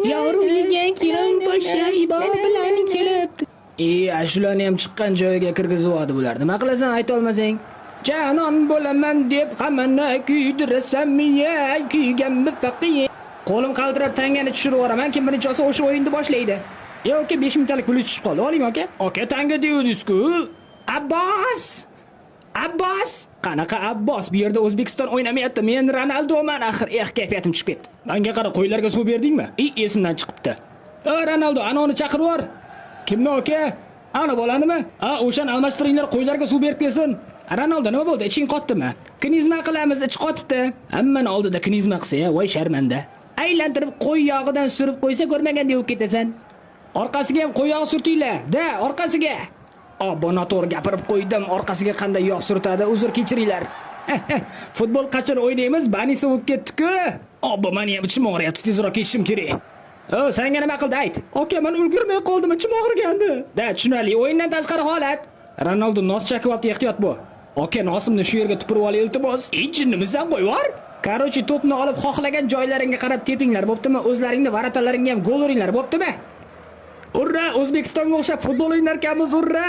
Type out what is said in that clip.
Yor uyiga kelin poshsha ibo bilan kelibdi. E, ashulani ham chiqqan joyiga kirgizib bular. Nima qilasan aytolmasang? Janon bo'laman deb hammani kuydirasanmi ya, kuyganmi faqir. Qo'lim qaltirab tangani tushirib yuboraman, kim birinchi olsa o'sha o'yinni boshlaydi. E, aka, 5 mingtalik pul tushib qoldi. Oling aka. Aka, tanga devdingiz-ku. Abbos! Abbos! Qanaqa Abbos? Bu yerda O'zbekiston o'ynamayapti. Men Ronaldoman axir. Eh, kayfiyatim tushib ketdi. Menga qara, qo'ylarga suv berdingmi? I, esimdan chiqibdi. E, Ronaldo, ana uni chaqirib yubor. Kimni aka? Ana bolanimi? A, o'shani almashtiringlar, qo'ylarga suv berib kelsin. Ronaldo, nima bo'ldi? Iching qotdimi? Knizma qilamiz, ichi qotibdi. Hammani oldida knizma qilsa, voy sharmanda. Aylantirib qo'y yog'idan surib qo'ysa, ko'rmagandek bo'lib ketasan. Orqasiga ham qo'y yog'i surtinglar. Da, orqasiga. Obbo, noto'g'ri gapirib qo'ydim. Orqasiga qanday yog' surtadi? Uzr, kechiringlar. Futbol qachon o'ynaymiz? Banisi bo'lib ketdi-ku. Obbo, meni ham ichim og'riyapti. Tezroq ketishim kerak. O, senga nima qildi ayt? Aka, men ulgurmay qoldim, ichim og'rigandi. Da, tushunarli. O'yindan tashqari holat. Ronaldo nos chakyapti, ehtiyot bo'l. Aka, nosimni shu yerga tupurib ol, iltimos. Ey, jinnimisan, qo'yib yubor. Короче, to'pni olib xohlagan joylaringga qarab tepinglar, bo'ptimi? O'zlaringni ворота laringga ham gol uringlar, bo'ptimi? Urra, O'zbekistonga o'xshab futbol o'ynarkanmiz, urra!